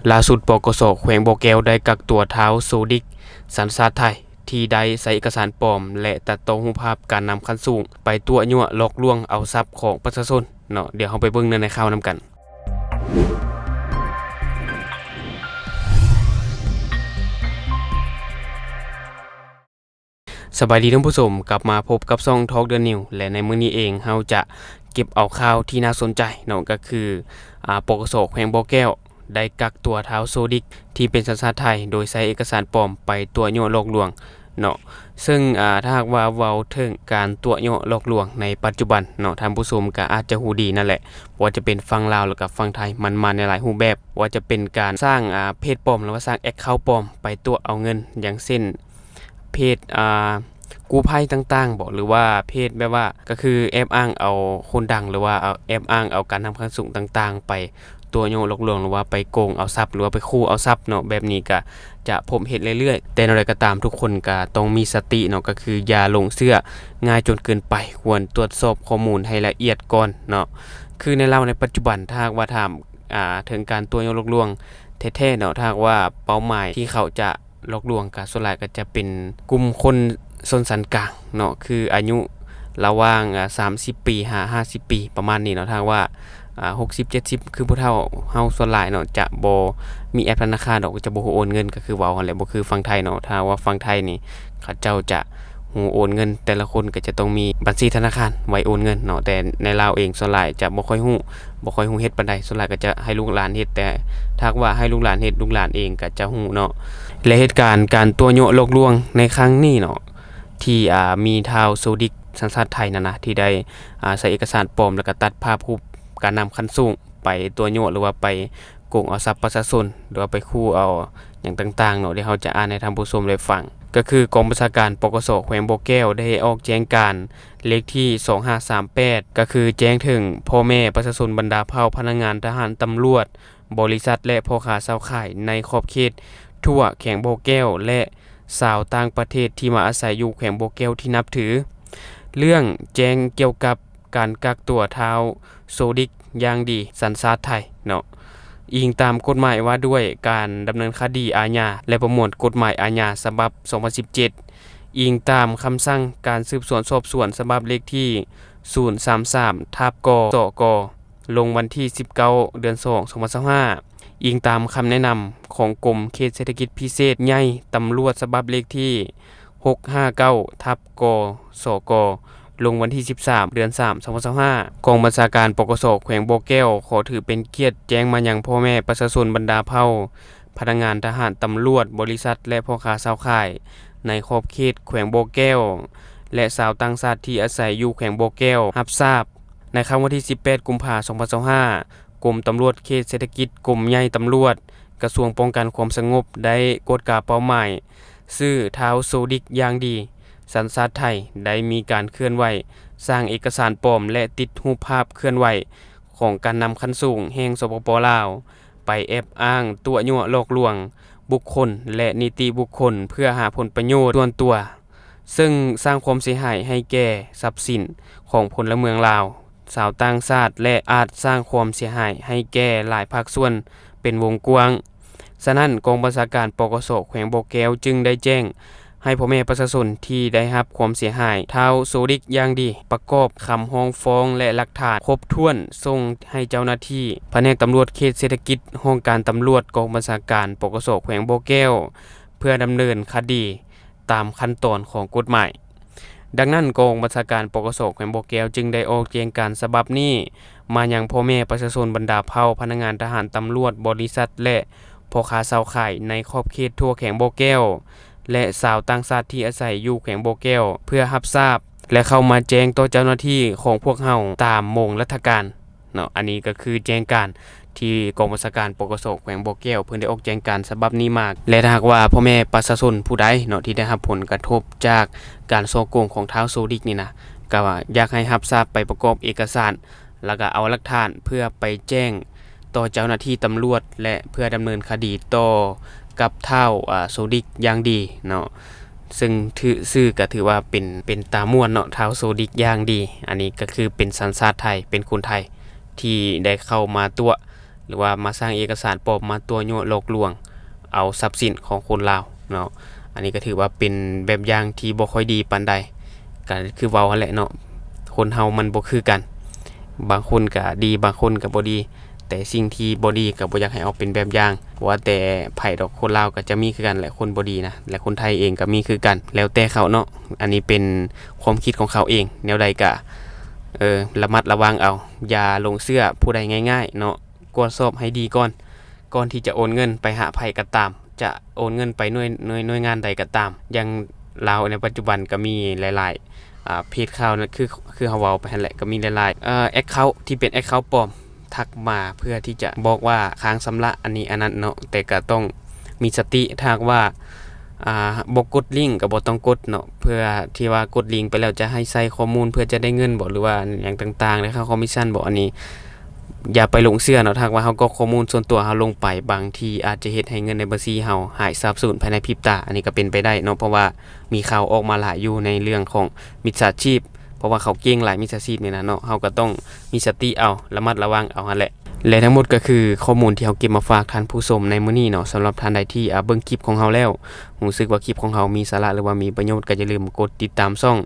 ຫຼ້າສຸດ ປກສ ແຂວງບໍ່ແກ້ວ ໄດ້ກັກຕົວທ້າວ ໂຊດິກ ສັນຊາດໄທ ທີ່ໄດ້ໃຊ້ເອກະສານປອມ ແລະ ຕັດຕໍ່ຮູບພາບການນຳຂັ້ນສູງ ໄປຕົວະຍົວະຫຼອກລວງເອົາຊັບຂອງປະຊາຊົນເນາະ. ດຽວເຮົາໄປເບິ່ງເນື້ອໃນຂ່າວນຳກັນ. ສະບາຍດີທ່ານຜູ້ຊົມ, ກັບມາພົບກັບຊ່ອງ Talk the News ແລະ ໃນມື້ນີ້ເອງເຮົາຈະເກັບເອົາຂ່າວທີ່ໜ້າສົນໃຈເນາະ, ກໍຄື ອາ ປກສ ແຂວງບໍ່ແກ້ວ ໄດ້ກັກຕົວທ້າວ ໂຊດິກ ທີ່ເປັນສັນຊາດໄທ ໂດຍໃຊ້ເອກະສານປອມໄປຕົວະຍົວະຫຼອກລວງເນາະ. ເຊິ່ງ ອາ ຖ້າຫາກວ່າເວົ້າເຖິງການຕົວະຍົວະຫຼອກລວງໃນປັດຈຸບັນເນາະ, ທ່ານຜູ້ຊົມກໍອາດຈະຮູ້ດີນັ້ນແຫຼະ ບໍ່ວ່າຈະເປັນຝັ່ງລາວ ແລ້ວກໍຝັ່ງໄທ ມັນມາໃນຫຼາຍຮູບແບບ, ບໍ່ວ່າຈະເປັນການສ້າງ ອາ ເພຈປອມ ຫຼືວ່າສ້າງແອັກເຄົາປອມໄປຕົວະເອົາເງິນ ຢ່າງເຊັ່ນ ເພຈ ອ່າ ກູ້ໄພຕ່າງໆບໍ ຫຼືວ່າເພຈແບບວ່າ ກໍຄືແອບອ້າງເອົາຄົນດັງ ຫຼືວ່າເອົາ ແອບອ້າງເອົາການນຳຂັ້ນສູງຕ່າງໆ ໄປຕົວະຍົວະຫຼອກລວງ ຫຼືວ່າໄປໂກງເອົາຊັບ ຫຼືວ່າໄປຂູ່ເອົາຊັບເນາະ. ແບບນີ້ກໍຈະພົບເຫັນເລື້ອຍໆ, ແຕ່ແນວໃດກໍຕາມ ທຸກຄົນກໍຕ້ອງມີສະຕິເນາະ, ກໍຄືຢ່າຫຼົງເຊື່ອງ່າຍຈົນເກີນໄປ, ຄວນຕວດສອບຂໍ້ມູນໃຫ້ລະອຽດກ່ອນເນາະ. ຄືໃນລາວໃນປັດຈຸບັນ ຖ້າຫາກວ່າຖາມ ອ່າ ເຖິງການຕົວະຍົວະຫຼອກລວງແທ້ໆເນາະ, ຖ້າຫາກວ່າເປົ້າໝາຍທີ່ເຂົາຈະ ຫຼອກລວງກະສ່ວນຫຼາຍກະຈະເປັນກຸ່ມຄົນຊົນຊັ້ນກາງເນາະ, ຄືອາຍຸລະຫວ່າງ ອາ ສາມສິບປີຫາຫ້າສິບປີ ປະມານນີ້ເນາະ. ຖ້າຫາກວ່າ ອາ ຫົກສິບ ເຈັດສິບ ຄືຜູ້ເຖົ້າເຮົາສ່ວນຫຼາຍເນາະ ຈະບໍ່ມີແອັບທະນາຄານດອກ, ຈະບໍ່ຮູ້ໂອນເງິນ ກໍຄືເວົ້າຫັ້ນແຫຼະ, ບໍ່ຄືຝັ່ງໄທເນາະ. ຖ້າວ່າຝັ່ງໄທນີ້ ເຂົາເຈົ້າຈະຮູ້ໂອນເງິນ, ແຕ່ລະຄົນກໍຈະຕ້ອງມີບັນຊີທະນາຄານໄວ້ໂອນເງິນເນາະ, ແຕ່ໃນລາວເອງສ່ວນຫຼາຍຈະບໍ່ຄ່ອຍຮູ້ ບໍ່ຄ່ອຍຮູ້ເຮັດປານໃດ, ສ່ວນຫຼາຍກໍຈະໃຫ້ລູກຫຼານເຮັດ, ແຕ່ຖ້າຫາກວ່າໃຫ້ລູກຫຼານເຮັດ ລູກຫຼານເອງກໍຈະຮູ້ເນາະ. ແລະ ເຫດການການຕົວະຍົວະຫຼອກລວງໃນຄັ້ງນີ້ເນາະ ທີ່ ອາ ມີທ້າວ ໂຊດິກ ສັນຊາດໄທນັ້ນນະ ທີ່ໄດ້ ອາ ໃຊ້ເອກະສານປອມ ແລ້ວກໍຕັດພາບຮູບການນຳຂັ້ນສູງ ໄປຕົວະຍົວະ ຫຼືວ່າໄປໂກງເອົາຊັບປະຊາຊົນ ຫຼືວ່າໄປຂູ່ເອົາຫຍັງຕ່າງໆເນາະ, ດຽວເຮົາຈະອ່ານໃຫ້ທ່ານຜູ້ຊົມໄດ້ຟັງ. ກໍຄືກອງບັນຊາການ ປກສ ແຂວງບໍ່ແກ້ວ ໄດ້ອອກແຈ້ງການ ເລກທີສອງຫ້າສາມແປດ ກໍຄືແຈ້ງເຖິງພໍ່ແມ່ປະຊາຊົນ, ບັນດາເຜົ່າ, ພະນັກງານ, ທະຫານ, ຕຳຫຼວດ, ບໍລິສັດ ແລະ ພໍ່ຄ້າຊາວຂາຍໃນຂອບເຂດທົ່ວແຂວງບໍ່ແກ້ວ ແລະ ຊາວຕ່າງປະເທດທີ່ມາອາໄສຢູ່ແຂວງບໍ່ແກ້ວທີ່ນັບຖື. ເລື່ອງແຈ້ງກ່ຽວກັບການກັກຕົວທ້າວ ໂຊດິກ ຢ່າງດີ ສັນຊາດໄທເນາະ, ອີງຕາມກົດໝາຍວ່າດ້ວຍການດຳເນີນຄະດີອາຍາ ແລະ ປະມວນກົດໝາຍອາຍາ ສະບັບສອງພັນສິບເຈັດ, ອີງຕາມຄຳສັ່ງການສືບສວນສອບສວນ ສະບັບເລກທີສູນສາມສາມ ທັບ ກສກ ລົງວັນທີສິບເກົ້າ ເດືອນສອງ ສອງພັນຊາວຫ້າ, ອີງຕາມຄຳແນະນຳຂອງກົມເຂດເສດຖະກິດພິເສດໃຫຍ່ຕຳຫຼວດ ສະບັບເລກທີຫົກຫ້າເກົ້າ ທັບ ກສກ ລົງວັນທີສິບສາມ ເດືອນສາມ ສອງພັນຊາວຫ້າ. ກອງບັນຊາການ ປກສ ແຂວງບໍ່ແກ້ວ ຂໍຖືເປັນກຽດແຈ້ງມາຍັງພໍ່ແມ່ປະຊາຊົນ, ບັນດາເຜົ່າ, ພະນັກງານ, ທະຫານ, ຕຳຫຼວດ, ບໍລິສັດ ແລະ ພໍ່ຄ້າຊາວຂາຍໃນຂອບເຂດແຂວງບໍ່ແກ້ວ ແລະ ຊາວຕ່າງຊາດທີ່ອາໄສຢູ່ແຂວງບໍ່ແກ້ວ ຮັບຊາບ, ໃນຄ່ຳວັນທີສິບແປດ ກຸມພາ ສອງພັນຊາວຫ້າ, ກົມຕຳຫຼວດເຂດເສດຖະກິດ ກົມໃຫຍ່ຕຳຫຼວດ ກະຊວງປ້ອງກັນຄວາມສະຫງົບ ໄດ້ກວດກາເປົ້າໝາຍຊື່ທ້າວ ໂຊດິກ ຢ່າງດີ ສັນຊາດໄທ ໄດ້ມີການເຄື່ອນໄຫວສ້າງເອກະສານປອມ ແລະ ຕິດຮູບພາບເຄື່ອນໄຫວຂອງການນຳຂັ້ນສູງແຫ່ງ ສປປ ລາວ ໄປແອບອ້າງຕົວະຍົວະຫຼອກລວງບຸກຄົນ ແລະ ນິຕິບຸກຄົນ ເພື່ອຫາຜົນປະໂຫຍດສ່ວນຕົວ, ເຊິ່ງສ້າງຄວາມເສຍຫາຍໃຫ້ແກ່ຊັບສິນຂອງພົນລະເມືອງລາວ, ຊາວຕ່າງຊາດ ແລະ ອາດສ້າງຄວາມເສຍຫາຍໃຫ້ແກ່ຫຼາຍພາກສ່ວນເປັນວົງກວ້າງ. ສະນັ້ນ, ກອງບັນຊາການ ປກສ ແຂວງບໍ່ແກ້ວ ຈຶ່ງໄດ້ແຈ້ງ ໃຫ້ພໍ່ແມ່ປະຊາຊົນທີ່ໄດ້ຮັບຄວາມເສຍຫາຍທ້າວ ໂຊດິກ ຢ່າງດີ ປະກອບຄຳຮ້ອງຟ້ອງ ແລະ ຫຼັກຖານຄົບຖ້ວນ ສົ່ງໃຫ້ເຈົ້າໜ້າທີ່ພະແນກຕຳຫຼວດເຂດເສດຖະກິດ ຫ້ອງການຕຳຫຼວດ ກອງບັນຊາການ ປກສ ແຂວງບໍ່ແກ້ວ ເພື່ອດຳເນີນຄະດີຕາມຂັ້ນຕອນຂອງກົດໝາຍ. ດັ່ງນັ້ນ, ກອງບັນຊາການ ປກສ ແຂວງບໍ່ແກ້ວ ຈຶ່ງໄດ້ອອກແຈ້ງການສະບັບນີ້ມາຍັງພໍ່ແມ່ປະຊາຊົນ, ບັນດາເຜົ່າ, ພະນັກງານ, ທະຫານ, ຕຳຫຼວດ, ບໍລິສັດ ແລະ ພໍ່ຄ້າຊາວຂາຍໃນຂອບເຂດທົ່ວແຂວງບໍ່ແກ້ວ ແລະ ຊາວຕ່າງຊາດທີ່ອາໄສຢູ່ແຂວງບໍ່ແກ້ວ ເພື່ອຮັບຊາບ ແລະ ເຂົ້າມາແຈ້ງຕໍ່ເຈົ້າໜ້າທີ່ຂອງພວກເຮົາຕາມໂມງລັດຖະການເນາະ. ອັນນີ້ກໍຄືແຈ້ງການທີ່ກອງບັນຊາການ ປກສ ແຂວງບໍ່ແກ້ວ ເພິ່ນໄດ້ອອກແຈ້ງການສະບັບນີ້ມາ. ແລະ ຖ້າຫາກວ່າພໍ່ແມ່ປະຊາຊົນຜູ້ໃດເນາະ ທີ່ໄດ້ຮັບຜົນກະທົບຈາກການສໍ້ໂກງຂອງທ້າວ ໂຊດິກ ນີ້ນະ ກໍຢາກໃຫ້ຮັບຊາບໄປປະກອບເອກະສານ ແລ້ວກໍເອົາຫຼັກຖານເພື່ອໄປແຈ້ງຕໍ່ເຈົ້າໜ້າທີ່ຕຳຫຼວດ ແລະ ເພື່ອດຳເນີນຄະດີຕໍ່ກັບທ້າວ ອາ ໂຊດິກ ຢ່າງດີເນາະ. ເຊິ່ງຖື ຊື່ກໍຖືວ່າເປັນ ເປັນຕາມ່ວນເນາະ, ທ້າວໂຊດິກ ຢ່າງດີ. ອັນນີ້ກໍຄືເປັນສັນຊາດໄທ, ເປັນຄົນໄທທີ່ໄດ້ເຂົ້າມາຕົວະ ຫຼືວ່າມາສ້າງເອກະສານປອມ ມາຕົວະຍົວະຫຼອກລວງເອົາຊັບສິນຂອງຄົນລາວເນາະ. ອັນນີ້ກໍຖືວ່າເປັນແບບຢ່າງທີ່ບໍ່ຄ່ອຍດີປານໃດ. ກໍຄືເວົ້າຫັ້ນແຫຼະເນາະ, ຄົນເຮົາມັນບໍ່ຄືກັນ, ບາງຄົນກໍດີ ບາງຄົນກໍບໍ່ດີ. ແຕ່ສິ່ງທີ່ບໍ່ດີກໍບໍ່ຢາກໃຫ້ເອົາເປັນແບບຢ່າງ. ບໍ່ວ່າແຕ່ໃຜດອກ, ຄົນລາວກໍຈະມີຄືກັນແຫຼະ ຄົນບໍ່ດີນະ, ແລະຄົນໄທເອງກໍມີຄືກັນ, ແລ້ວແຕ່ເຂົາເນາະ. ອັນນີ້ເປັນຄວາມຄິດຂອງເຂົາເອງ. ແນວໃດກໍ ເອີ ລະມັດລະວັງເອົາ, ຢ່າຫຼົງເຊື່ອຜູ້ໃດງ່າຍໆເນາະ. ກວດສອບໃຫ້ດີກ່ອນ, ກ່ອນທີ່ຈະໂອນເງິນໄປຫາໃຜກໍຕາມ, ຈະໂອນເງິນໄປໜ່ວຍ ໜ່ວຍ ໜ່ວຍງານໃດກໍຕາມ. ຢ່າງລາວໃນປັດຈຸບັນກໍມີຫຼາຍໆ ອາ ເພຈຂ່າວນະ, ຄື ຄືເຮົາເວົ້າໄປຫັ້ນແຫຼະ, ກໍມີຫຼາຍໆ ເອີ ແອັກເຄົາທີ່ເປັນແອັກເຄົາປອມ ທັກມາເພື່ອທີ່ຈະບອກວ່າຄ້າງຊຳລະອັນນີ້ອັນນັ້ນເນາະ. ແຕ່ກໍຕ້ອງມີສະຕິ, ຖ້າຫາກວ່າ ອາ ບໍ່ກົດລິ້ງກໍບໍ່ຕ້ອງກົດເນາະ, ເພື່ອທີ່ວ່າກົດລິ້ງໄປແລ້ວຈະໃຫ້ໃສ່ຂໍ້ມູນເພື່ອຈະໄດ້ເງິນບໍ ຫຼືວ່າຫຍັງຕ່າງໆ ໄດ້ຄ່າຄອມມິດຊັນບໍ, ອັນນີ້ຢ່າໄປຫຼົງເຊື່ອເນາະ. ຖ້າຫາກວ່າເຮົາກອກຂໍ້ມູນສ່ວນຕົວເຮົາລົງໄປ, ບາງທີອາດຈະເຮັດໃຫ້ເງິນໃນບັນຊີເຮົາຫາຍສາບສູນພາຍໃນພິບຕາ. ອັນນີ້ກໍເປັນໄປໄດ້ເນາະ, ເພາະວ່າມີຂ່າວອອກມາຫຼາຍຢູ່ໃນເລື່ອງຂອງມິດສາຊີບ, ເພາະວ່າເຂົາເກັ່ງຫຼາຍ ມິດສາຊີບນີ້ນະເນາະ. ເຮົາກໍຕ້ອງມີສະຕິເອົາ, ລະມັດລະວັງເອົາຫັ້ນແຫຼະ. ແລະ ທັງໝົດກໍຄືຂໍ້ມູນທີ່ເຮົາເກັບມາຝາກທ່ານຜູ້ຊົມໃນມື້ນີ້ເນາະ. ສຳລັບທ່ານໃດທີ່ ອາ ເບິ່ງຄລິບຂອງເຮົາແລ້ວ ຮູ້ສຶກວ່າຄລິບຂອງເຮົາມີສາລະ ຫຼືວ່າມີປະໂຫຍດ, ກໍຢ່າລືມກົດຕິດຕາມຊ່ອງ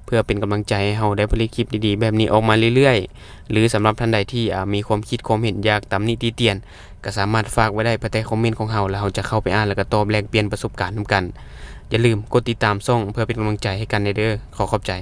ເພື່ອເປັນກຳລັງໃຈໃຫ້ເຮົາໄດ້ຜະລິດຄລິບດີໆແບບນີ້ອອກມາເລື້ອຍໆ. ຫຼື ສຳລັບທ່ານໃດທີ່ ອາ ມີຄວາມຄິດຄວາມເຫັນ ຢາກຕຳນິຕິຕຽນ, ກໍສາມາດຝາກໄວ້ໄດ້ພາຍໃຕ້ຄອມເມັນຂອງເຮົາ, ແລ້ວເຮົາຈະເຂົ້າໄປອ່ານ ແລ້ວກໍຕອບແລກປ່ຽນປະສົບການນຳກັນ. ຢ່າລືມກົດຕິດຕາມຊ່ອງ ເພື່ອເປັນກຳລັງໃຈໃຫ້ກັນແດ່ເດີ. ຂໍຂອບໃຈ.